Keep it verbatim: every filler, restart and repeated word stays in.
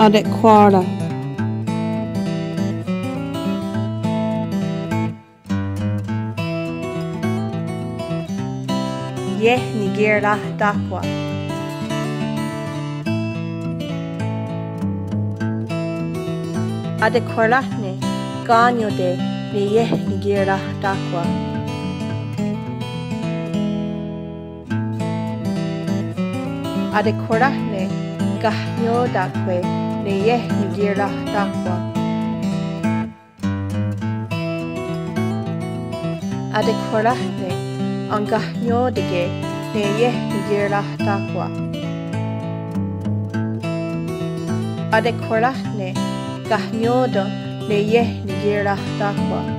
Atekhwà:ra. Ieh nikieratáhkhwa. Atekhwà:rahne ká:nion' ne ieh nikieratáhkhwa. Atekhwà:rahne kahnió:ta'kwe' ne ieh nikieratáhkhwa. Atekhwà:rahne enkahnió:teke' ne ieh nikieratáhkhwa. Atekhwà:rahne kahnió:ton' ne ieh nikieratáhkhwa.